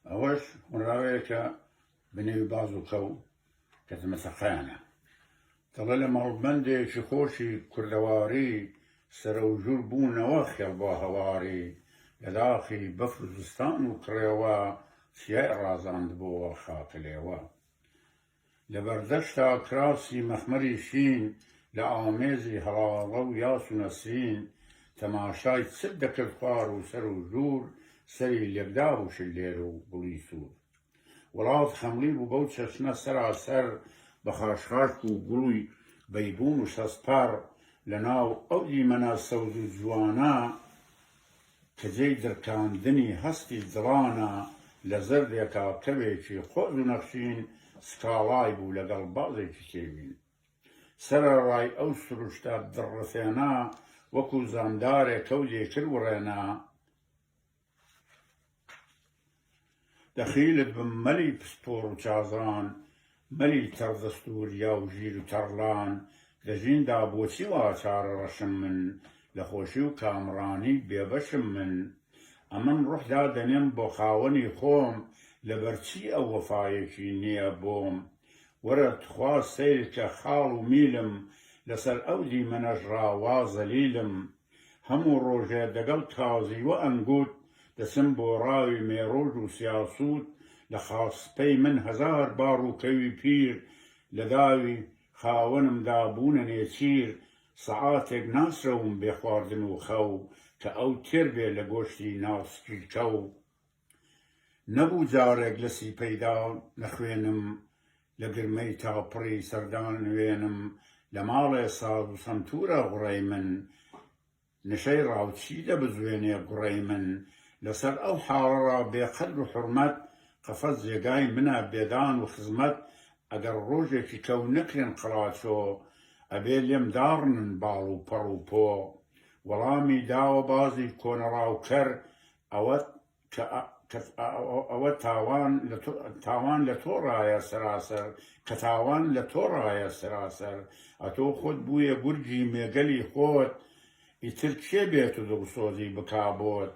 ئەوەش هۆنراوەیەکە بە نێوی باز و کەو کە تەمەسەقەیانە. دەڵێ لە مەڵبەندێکی خۆشی کوردەواری سەرەوژوور بوونەوە خێڵ بۆ هەواری لە داخی بەفر و زستان و کڕێوە چیای ڕازاندبۆوە خاکەلێوە. لە بەردەشتا کراسی مەخمەری شین لە ئامێزی هەڵاڵە و یاس و نەسرین تەماشای چت دەکرد خوار و سەر و ژوور سەری لێکدابوو شللێر و گوڵی سوور وڵات خەمڵی بوو بەو چەشنە سەراسەر بە خاشخاشک و گوڵی بەیبوون و شەستپەڕ لە ناو ئەو دیمەنە سەوز و جوانە کە جێی درکاندنی هەستی دڵانە لە زەردێکا کەوێکی قۆز و نەخشین سکاڵای بوو لەگەڵ بازێکی کێوین. سەرەڕای ئەو سروشتە دڕڕفێنە وەکوو زامدارێ کەو دێکر وڕێنە، دەخیلت بم مەلی پسپۆڕ و چازان، مەلی تەڕدەست و وریا و ژیر و تەڕلان، لە ژیندا بۆچی وا چارەڕەشم من، لە خۆشی و کامڕانی بێبەشم من؟ ئەمن ڕوح دادەنێم بۆ خاوەنی خۆم، لەبەرچی ئەو وەفایەکی نییە بۆم؟ وەرە تخوا سەیرکە خاڵ و میلم، لەسەر ئەو دیمەنەش ڕا وا زەلیلم. هەموو ڕۆژێ دەگەڵ کازیوە ئەنگوت دەچم بۆ ڕاوی مێڕۆژ و سیاسووت لە خاسپەی من هەزار باڕ و کەوی پیر لە داوی خاوەنمدا بوونە نێچیر سەعاتێک ناسرەوم بێ خواردن و خەو کە ئەو تێر بێ لە گۆشتی ناوسکی کەو نەبوو جارێک لەسی پەیدا نەخوێنم لە گرمەی تاپڕی سەردانوێنم لە ماڵێ ساز و سەمتوورە غوڕەی من نشەی ڕاوچی دەبزوێنێ گوڕەی من لەسەر ئەو حاڵەڕا بێ قەدر و حورمەت قەفەس جێگای منە بێدان و خزمەت ئەگەر ڕۆژێکی کەو نەکرێن قەڵاچۆ ئەبێ لێم داڕنن باڵ و پەڕ و پۆ وەڵامی داوە بازی کۆنەڕاوکەر ئەوە کە ئەوە تاوان لە تۆ تاوان لە تۆ ڕایە سەراسەر کە تاوان لە تۆ ڕایە سەراسەر ئەتۆ خۆت بوویە گورگی مێگەلی خۆت ئیتر کێ بێت و دڵسۆزی بکا بۆت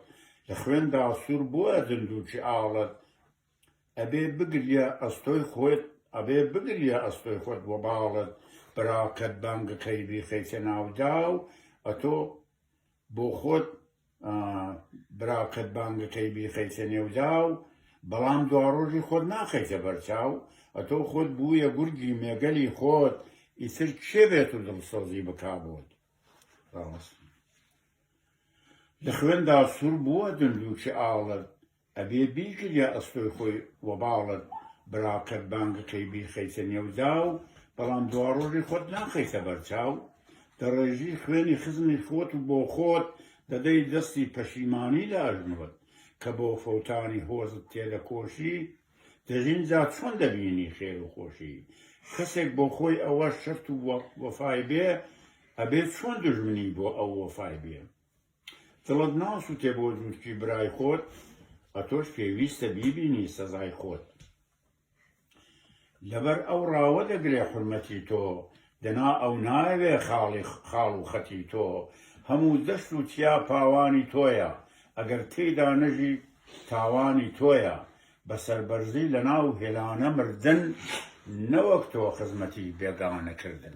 لە خوێندا سوور بووە دندووکی ئاڵت ئەبێ بگریە ئەستۆی خۆت ئەبێ بگریە ئەستۆی خۆت وەباڵت براکەت بانگەکەی بیخەیتە ناو داو ئەتۆ بۆ خۆت براکەت بانگەکەی بیخەیتە نێو داو بەڵام دواڕۆژی خۆت ناخەیتە بەرچاو ئەتۆ خۆت بوویە گورگی مێگەلی خۆت ئیتر کێ بێت و دڵسۆزی بکا بۆت ڕاست لە خوێندا سوور بووە دندووکی ئاڵت ئەبێ بیگریە ئەستۆی خۆی وەباڵت براکەت بانگەکەی بیخەیتە نێو داو بەڵام دواڕۆژی خۆت ناخەیتە بەرچاو دەڕێژی خوێنی خزمی خۆت و بۆ خۆت دەدەی دەستی پەشیمانی لە ئەژنۆت کە بۆ فەوتانی هۆزت تێدەکۆشی دەژین جا چۆن دەبینی خێر و خۆشی کەسێک بۆ خۆی ئەوە شەرت و وەفای بێ ئەبێ چۆن دوژمنی بۆ ئەو وەفای بێ دڵت ناسوتێ بۆ جووتکی برای خۆت ئەتۆش پێویستە بیبینی سەزای خۆت لەبەر ئەو ڕاوە دەگرێ حورمەتی تۆ دەنا ئەو نایەوێ خاڵی خاڵ و خەتی تۆ هەموو دەشت و چیا پاوانی تۆیە ئەگەر تێیدا نەژی تاوانی تۆیە بە سەربەرزی لەناو هێلانە مردن نەوەک تۆ خزمەتی بێگانە کردن.